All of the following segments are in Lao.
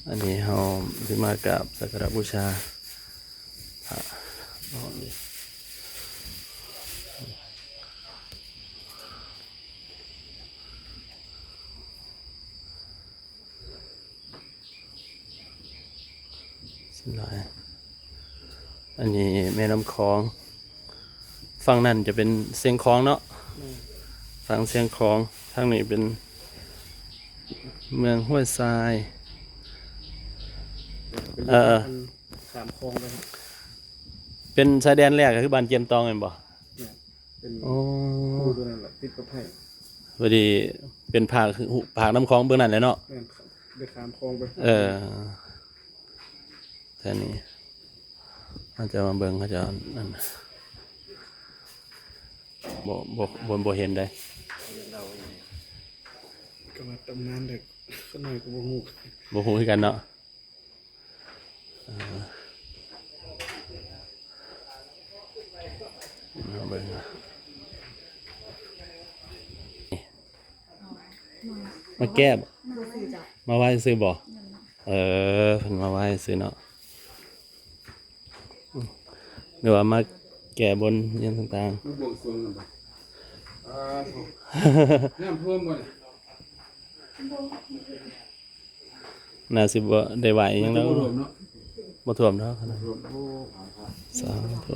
ອັນນີ້ເຮົາຊິມາກາບສັກກາລະບູຊາພະ ຫຼາຍ. ອັນນີ້ແມ່ນ້ຳຂອງ ຝັ່ງນັ້ນຈະເປັນຊຽງຂອງເນາະ ແມ່ນ ຝັ່ງຊຽງຂອງ ທາງນີ້ເປັນເມືອງຫ້ວຍຊາຍ ເອີ ເປັນ ເອີ ອັນ ຂ້າມຂອງໄປ ເປັນຊາຍແດນແລກກໍຄືບ້ານຈຽມຕອງແມ່ນບໍ່? ແມ່ນ ເປັນ ໂອ້ ພູຕົວນັ້ນແຫຼະ ຕິດກັບໄຮ່ ພໍດີເປັນພາກ ພາກນ້ຳຂອງເບື້ອງນັ້ນແຫຼະເນາະ ແມ່ນ ໄດ້ຂ້າມຂອງໄປ ເອີ ແຖວນີ້ ເຮົາຈະມາເບິ່ງເຂົາເຈົ້າ ອັນ ບໍ່ ບໍ່ ບໍ່ ບໍ່ເຫັນໃດ ກໍວ່າຕຳນານເດ້ ຂ້ານ້ອຍກໍບໍ່ຮູ້ ບໍ່ຮູ້ຄືກັນເນາະ ເອີ ມາເບິ່ງ ມາແກ້ ມາໄຫວ້ຊື່ບໍ່? ເອີ ເພິ່ນມາໄຫວ້ຊື່ເນາະ ຫຼືວ່າມາແກ້ບົນຫຍັງຕ່າງໆ ມາບວງສວງນຳບໍ່? ອ່າ ນ້ຳຖ້ວມບໍ່ນີ້? ໜ້າຊິບໍ່ໄດ້ໄຫວ້ຫຍັງດອກ ບໍ່ຖ້ວມເນາະ ບໍ່ຖ້ວມດອກ ບໍ່ຖ້ວມ ໂອ້ ສາທຸ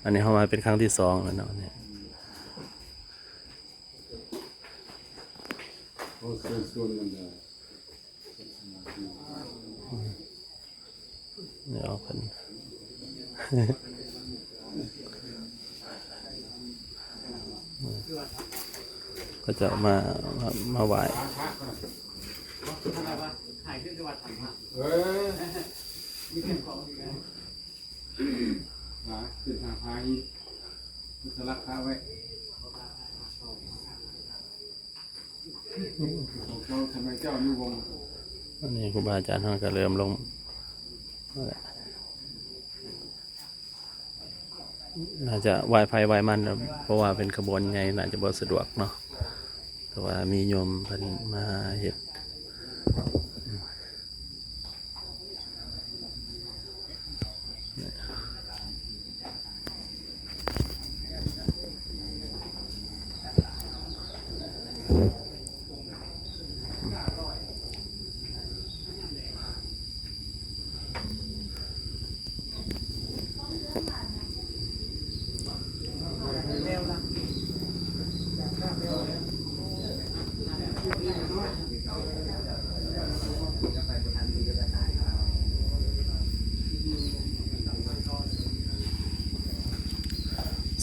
ອັນນີ້ເຮົາມາເປັນຄັ້ງທີສອງແລ້ວເນາະ ນີ້ ໂອ້ ເຊີນຊວນກັນເດີ ດຽວເພິ່ນ ເຂົາເຈົ້າມາ ມາ ມາໄຫວ້ ເອີ ຫາ ຂຶ້ນຫາຜາຫີນ ສະຫຼັກພະໄວ້ ຂອງເຈົ້າ ສະໄໝເຈົ້າຢູ່ວົງ ອັນນີ້ຄູບາອາຈານເຮົາກໍເລີ່ມລົງ ໜ້າຈະໄຫວ້ໃຜໄຫວ້ມັນ ເພາະວ່າເປັນຂະບວນໃຫຍ່ ໜ້າຈະບໍ່ສະດວກເນາະ ແຕ່ວ່າມີໂຍມເພິ່ນມາເຮັດ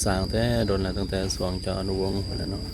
ສ້າງແຕ່ດົນແລ້ວ ຕັ້ງແຕ່ຊ່ວງເຈົ້າອະນຸວົງພຸ້ນແຫຼະເນາະ.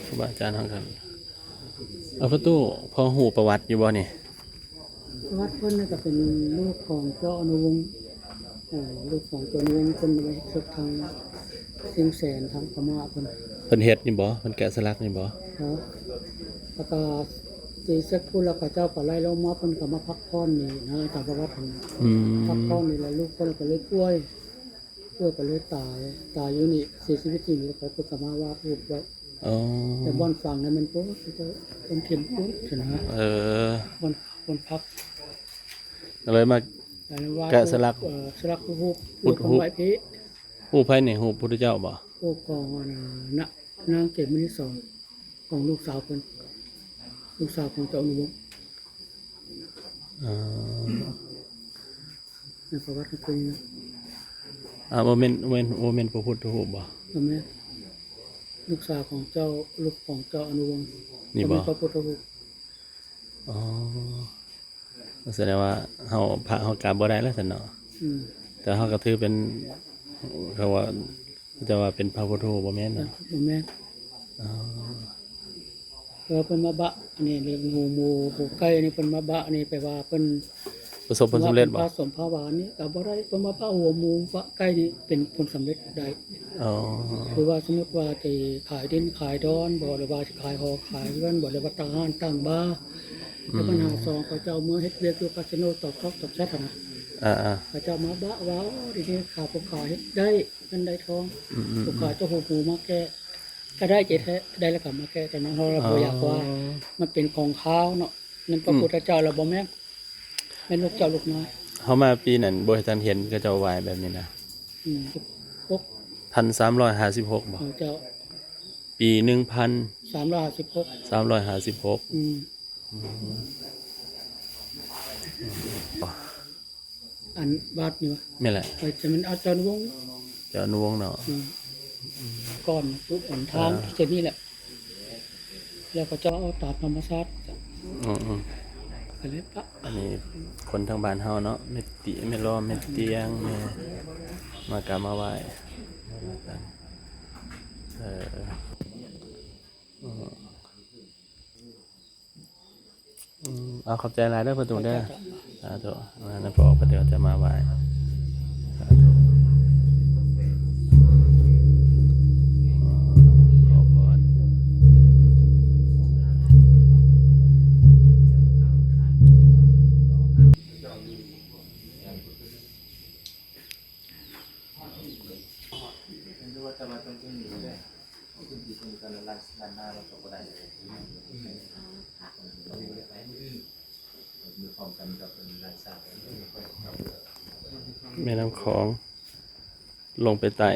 ຄຮູບາອາຈານເຮົາກໍ ເອົາ ພໍ່ຕູ້ ພໍຮູ້ປະຫວັດຢູ່ບໍ່ນີ້? ປະຫວັດເພິ່ນນີ້ກໍເປັນລູກຂອງເຈົ້າອະນຸວົງ ເອີ ລູກຂອງເຈົ້າອະນຸວົງ ເພິ່ນໄປເຮັດເຊິ່ງທາງຊຽງແສນ ທາງພະມ້າເພິ່ນ ເພິ່ນເຮັດນີ້ບໍ່? ເພິ່ນແກະສະຫຼັກນີ້ບໍ່? ເນາະ ແລ້ວກໍຊິເສັດພຸ້ນ ແລ້ວເຂົາເຈົ້າກໍໄລ່ລົງມາ ເພິ່ນກໍມາພັກຜ່ອນນີ້ນະ ຕາມປະຫວັດຫັ້ນ ອືມ ພັກຜ່ອນນີ້ ແລ້ວລູກເພິ່ນກໍເລີຍປ່ວຍ ເພິ່ນກໍເລີຍຕາຍ ຕາຍຢູ່ນີ້ ເສຍຊີວິດຢູ່ນີ້ ແລ້ວເພິ່ນກໍມາວາດຮູບໄວ້ ອໍ ແຕ່ບ່ອນຝັງນັ້ນແມ່ນ ໂອ້ ເຂົາເຈົ້າ ເພິ່ນຖິ້ມປຸ້ນຊັ້ນນະ ເອີ ບ່ອນ ບ່ອນພັກ ກໍເລີຍມາ ແລ້ວວາດ ກະສະຫຼັກ ຮູບ ເອີ ສະຫຼັກຮູບ ຮູບຄົນໄຫວ້ເພ. ຮູບໃຜນີ້? ຮູບພຸດທະເຈົ້າບໍ່? ຮູບຂອງ ອັນ ນາງເກດມະນີສອນ ຂອງລູກສາວເພິ່ນ ລູກສາວຂອງເຈົ້າອະນຸວົງ. ເອີ ໃນປະຫວັດມັນຄືນີ້ນະ. ອ່າ ບໍ່ແມ່ນ ບໍ່ແມ່ນ ບໍ່ແມ່ນພະພຸດທະຮູບບໍ່? ບໍ່ແມ່ນ. ລູກສາວຂອງເຈົ້າ ລູກຂອງເຈົ້າອະນຸວົງ ນີ້ບໍ່? ກໍແມ່ນພະພຸດທະຮູບ. ອໍ ສະແດງວ່າເຮົາ ພະເຮົາກາບບໍ່ໄດ້ແລ້ວຊັ້ນເນາະ. ອືມ ແຕ່ເຮົາກໍຖືເປັນ ເຂົາວ່າ ເຂົາເຈົ້າວ່າເປັນພະພຸດທະຮູບ ບໍ່ແມ່ນເນາະ? ບໍ່ແມ່ນ. ອໍ ເອີ ເພິ່ນມາບະ ອັນນີ້ເລື່ອງຫູໝູ ຫູໄກ່ນີ້ ເພິ່ນມາບະນີ້ ແປວ່າເພິ່ນ ປະສົບຜົນສຳເລັດບໍ່? ວ່າເປັນພະສົມພະຫວານນີ້ກໍບໍ່ໄດ້ ເພິ່ນມາບະຫົວໝູ ບະໄກ່ນີ້ເປັນຜົນສຳເລັດໄດ້. ອໍ ຄືວ່າສົມມຸດວ່າຈະຂາຍດິນຂາຍດອນບໍ ຫຼືວ່າຈະຂາຍຫໍຂາຍເຮືອນບໍ ຫຼືວ່າຕັ້ງຮ້ານຕັ້ງບາ ອືມ ແລ້ວບັນຫາສອງ ເຂົາເຈົ້າເມືອເຮັດວຽກຢູ່ກາສິໂນ ຕອກຕອກຕອກແຊດຫັ້ນນະ. ອ່າໆ ເຂົາເຈົ້າມາບະວ່າ ໂອ້ ດີນີ້ຂ້າຜູ້ຂ້າເຮັດໄດ້ເງິນໄດ້ທອງ. ອືມໆໆ ຜູ້ຂ້າເຈົ້າຫູໝູມາແກ້ ກໍໄດ້ເຈແທ້ ໄດ້ແລ້ວກໍມາແກ້ ແຕ່ນັ້ນເຮົາບໍ່ຢາກວ່າ ອໍ ມັນເປັນຂອງຂາວເນາະ. ແມ່ນພະ ອືມ ພຸດທະເຈົ້າລະບໍ່ແມ່ນ ແມ່ນລູກເຈົ້າລູກນ້ອຍ. ເຮົາມາປີນັ້ນບໍ່ທັນເຫັນເຂົາເຈົ້າໄຫວ້ແບບນີ້ນະ. ອືມ ສິບຫົກ ພັນສາມຮ້ອຍຫ້າສິບຫົກບໍ່? ເອີ ເຈົ້າ ປີໜຶ່ງພັນສາມຮ້ອຍຫ້າສິບຫົກ ສາມຮ້ອຍຫ້າສິບຫົກ. ອືມ ອືມ ອັນວັດນີ້ຫວາ? ແມ່ນແຫຼະ ໄປຈະແມ່ນອາຈານວົງ ອາຈານວົງເນາະ. ອືມ ກ່ອນປຸກຫົນທາງ ເອີ ທີ່ເຊັ່ນນີ້ແຫຼະ ແລ້ວເຂົາເຈົ້າເອົາຕາມທຳມະຊາດ. ອືມໆ ກໍເລີຍປະ ອັນນີ້ຄົນທາງບ້ານເຮົາເນາະ ແມ່ຕິ ແມ່ລ້ອມ ແມ່ຕຽງ ແມ່ ມາກາບມາໄຫວ້. ເອີ ອືມ ອືມ ເອົາ ຂອບໃຈຫຼາຍເດີພໍ່ຕຸງເດີ. ຂອບໃຈເຈົ້າ. ສາທຸ. ມານຳພໍ່ພໍ່ເດີ ຈະມາໄຫວ້. ສາທຸ. ຂໍພອນ. ແມ່ນ້ຳຂອງລົງໄປໃຕ້.